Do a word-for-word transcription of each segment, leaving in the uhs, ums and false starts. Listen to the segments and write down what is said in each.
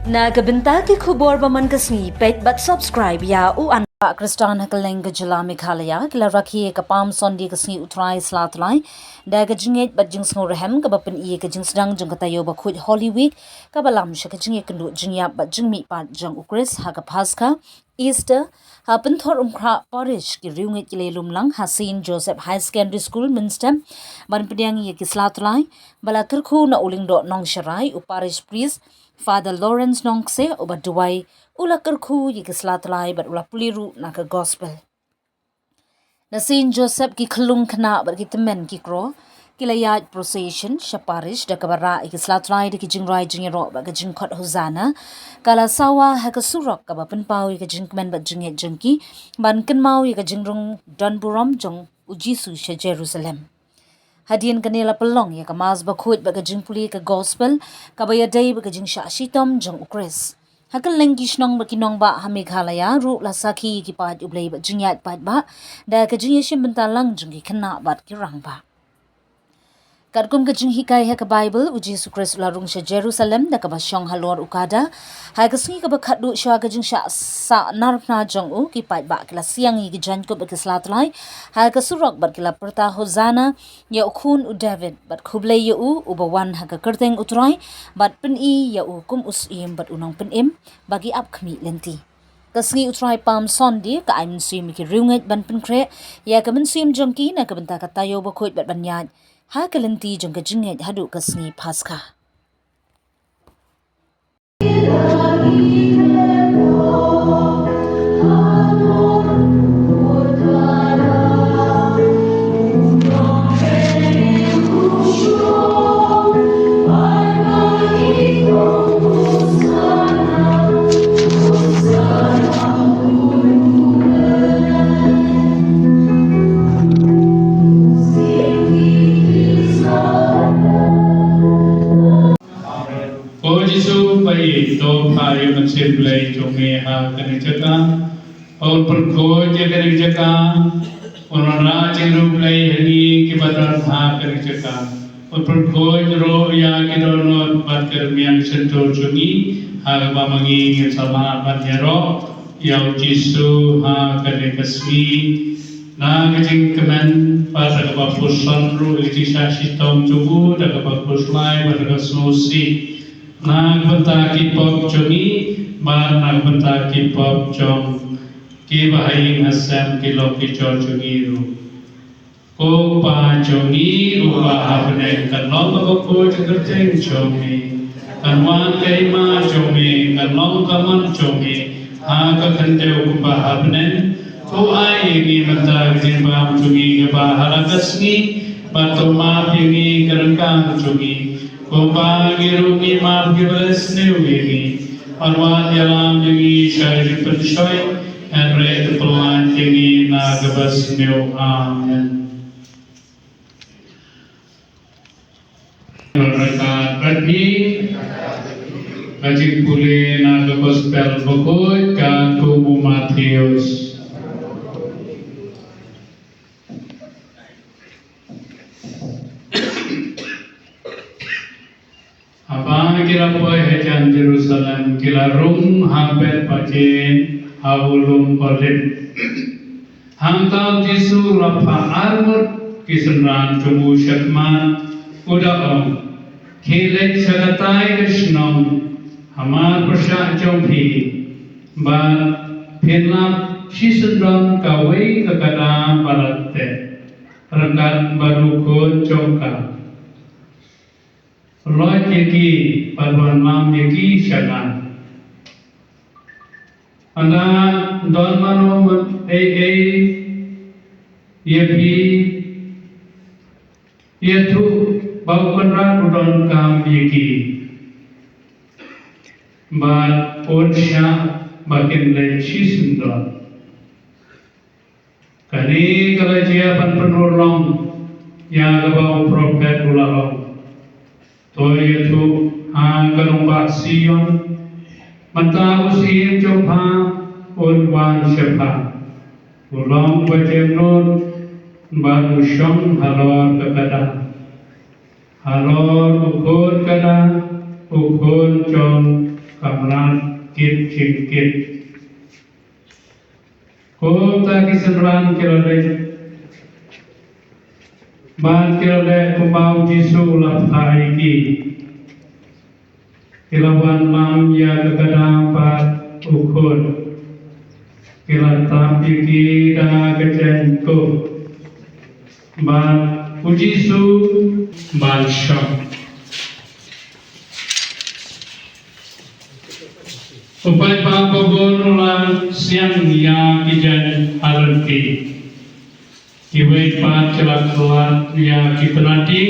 Na ka bynta ki khubor ba man ka sngi, peit bad subscribe ïa u Anbah Khristan ha kylleng ka jylla Meghalaya ki la rakhe ïa ka Palm Sunday ka sngi U Trai Sla Tlai da ka jingngeit bad jingsngewrhem kaba pyni ïa ka jingsdang jong ka taïew bakhuid Holy Week kaba lam sha ka jingïakynduh jingïap bad jingmihpat jong U Khrist ha ka Paska, Easter, ha Pynthor Umkhrah Parish. Ki riewngeit ki la ïalum lang ha Saint Joseph Higher Secondary School Mynstep ban pdiang ïa ki sla tlai ba la kyrkhu na u Lyngdoh Nongsharai, u Parish Priest Father Lawrence Nongkse, uba duwai u la kyrkhu ïa ki sla tlai bad u la pule ruh na ka Gospel. Na Saint Joseph ki khyllung khynnah bad ki tymmen ki kro ki la ïaid procession sha parish da kaba rah ïa ki sla tlai da ki jingrwai jingïaroh bad ka jingkhot Hosanna. Ka la sawa ha ka surok kaba pynpaw ïa ka jingkmen bad jingngeit jong ki ban kynmaw ïa ka jingrung donburom jong U Jisu sha Jerusalem. Hadien kane la pynlong ïa ka Mass bakhuid bad ka jingpule ka Gospel kaba ïadei bad ka jingshah shitom jong U Khrist. Ha kylleng ki shnong bad ki nongbah ha Meghalaya ruh la sakhi ïa ki paid U Blei bad jingïaid paidbah da ka jingïashim bynta lang jong ki khynnah bad ki rangbah. Katkum ka jinghikai ha ka Baibl, U Jisu Khrist u la rung sha Jerusalem da kaba shong halor u kada. Ha ka sngi kaba khatduh shuwa ka jingshah sah narphna jong u, ki paidbah ki la siang ïa ki jaiñkup bad ki sla tlai ha ka surok bad ki la pyrta, "Hosanna ïa u Khun u David, bad khublei ïa u uba wan ha ka kyrteng U Trai, bad pyni ïa u kum u Syiem bad u Nongpynim ba ki ap khmih lynti." Ka sngi U Trai Palm Sunday ka ai mynsiem ïa ki riewngeit ban pynkhreh ïa ka mynsiem jong ki na ka bynta ka taïew bakhuid bad ban ïaid ha ka lynti jong ka jingngeit haduh ka sngi Paska. Ko Jisu, ba ïeit, to phah ïa u Mynsiem Blei jong me ha kane ka jaka. Ba un pynkhuid ïa kane ka jaka, un wanrah jingriewblei ha ngi kiba don ha kane ka jaka. Un pynkhuid ruh ïa ki dohnud bad ki rmiang shyntur jong ngi ha kaba ma ngi ngin sa lah ban ïaroh ïa u Jisu ha kane ka sngi. Na ka jingkmen bad da kaba pyrshang ruh ïa ka jingshah shitom jong u, da kaba khuslai bad da kaba sngewsih. Na ka bynta ki pop jong ngi bad na ka bynta ki pop jong kiba ha ïing ha sem, ki lok ki jor jong ngi ruh. Ko Pa jong ngi uba ha bneng, kan long kaba khuid ka kyrteng jong me. Kan wan ka hima jong me, kan long ka mon jong me ha ka khyndew kumba ha bneng. To ai ïa ngi mynta ka jingbam jong ngi kaba ha la ka sngi, bad to map ïa ngi ka ryngkang jong ngi, kumba ngi ruh ngi map ïa kiba leh sniew ïa ngi. Ym wan ïalam ïa ngi sha ka jingpynshoi, hynrei to pynlait ïa ngi na kaba sniew. Amen. Ryngkat bad ngi, ka jingpule na ka Gospel bakhuid katkum u Mathaios. Haba ki la poi hajan Jerusalem, ki la rung ha Bethphage ha u lum Olib. Hangta u Jisu u la phah arngut ki synran jong u shakhmat, u da ong, "Khie leit sha katei ka shnong, hamar pyrshah jong phi, bad phin lap shisyndon kawei ka kada ba la teh ryngkat bad u khun jong ka. Loit ïa ki bad wanlam ïa ki sha nga. Ynda don mano ei ei ïa phi, ïathuh ba u Kynrad u donkam ïa ki, bad un shah ba kin leit shisyndon." Kane ka la jia ban pynurlong ïa kaba u prophet u la ong. To ïathuh ha ka nongbah Sion, mynta u Syiem jong pha un wan sha pha. U long ba jemnud bad u shong halor ka kada, halor u khun kada, u khun jong Kamran kit jingkit. Kumta ki synran ki la leit bad ki la leh kumba u Jisu u la phah ïa ki. Ki la wanlam ïa ka gada bad u khun. Ki la tap ïa ki da ka jaiñkup. Bad u Jisu ban shong. U paidbah babun u la siang ïa ki jaiñ ha lynti. Kiwei pat ki la khlad ïa ki pynati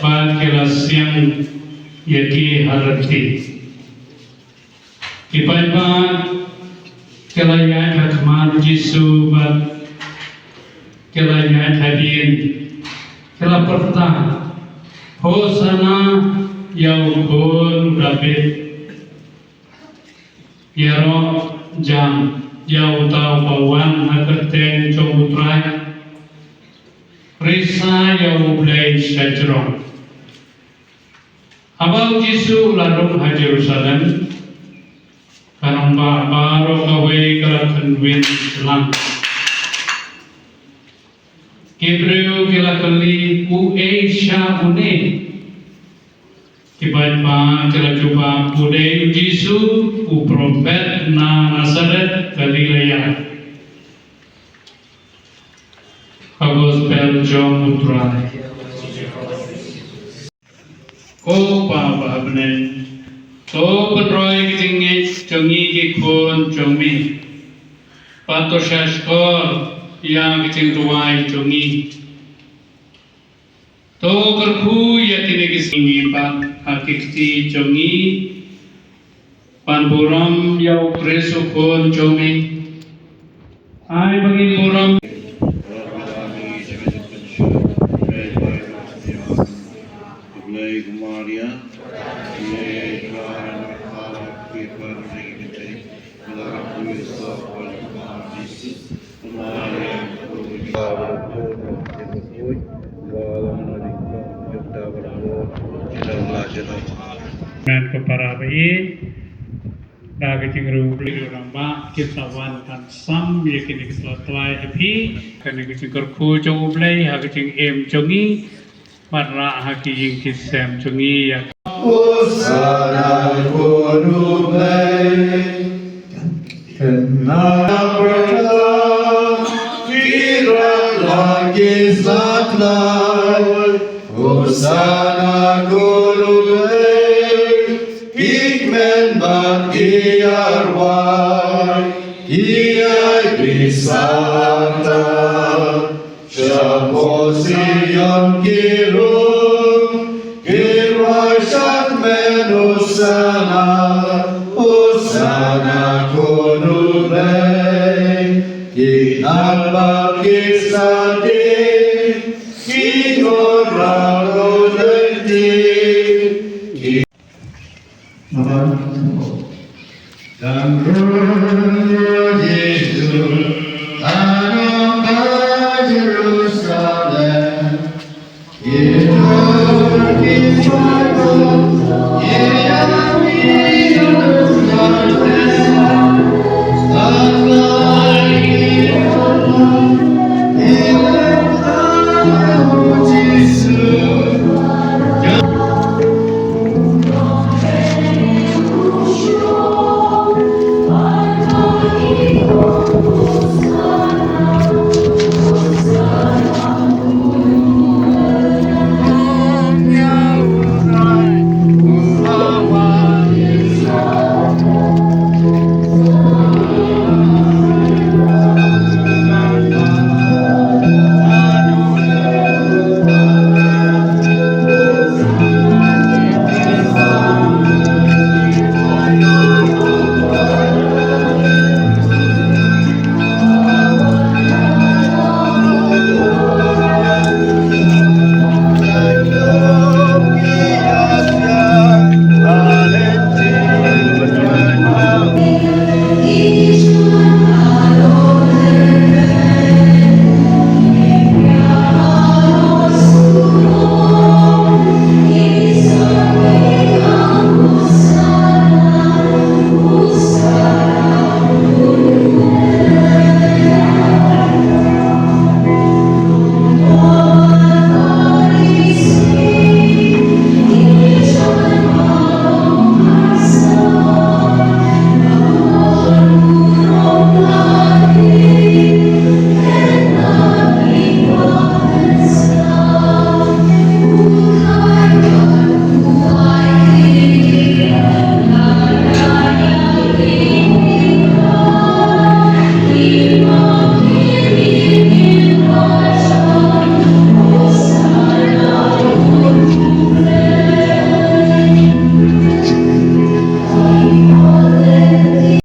bad ki la siang ïa ki ha lynti. Ki paidbah ki la ïaid ha khmat u Jisu bad ki la ïaid hadien. Ki la pyrta, Hosana ïa u khun u Dabid. Ïaroh jam ïa uta uba wan ha ka kyrteng jong u Trai. Risa ïa U Blei shajrong. Haba u Jisu u la rung ha Jerusalem, ka rangbah baroh kawei ka la kynwin lang. Ki briew ki la kylli, Uei sha une? Ki paidbah ki la jubab, U dei u Jisu, u prophet na Nasaret, Galilea. Ka Gospel jong u Trai. Ko Pa ba ha bneng, to pynroi ki jingngeit jong ngi ki khun jong me. Bad to shahshkor ïa ki jingduwai jong ngi. To kyrkhu ïa kine ki sngi pat ha ki kti jong ngi. Ban burom ïa u Khrist u Khun jong me. Ai ba ngin burom. Men ko para ba ïeit, da ka jingriewblei rangbah, ki sa wan ban sam ïa kine ki sla tlai ha phi, kane ka jingkyrkhu jong U Blei ha ka jingim jong ngi, bad rah ha ki ïing ki sem jong ngi ïa. Hosana ko U Blei. Kynmaw pyrta ki rah la ki sla tlai. Hosana ko U Blei. Ki kmen bad ki arwai. Ki ai bishar. Shapoh Sion ki rung, ki rwai shatmen Hosana, Hosana ko U Blei. Ki nang bad ki sati, ki ngur la u lynti, ki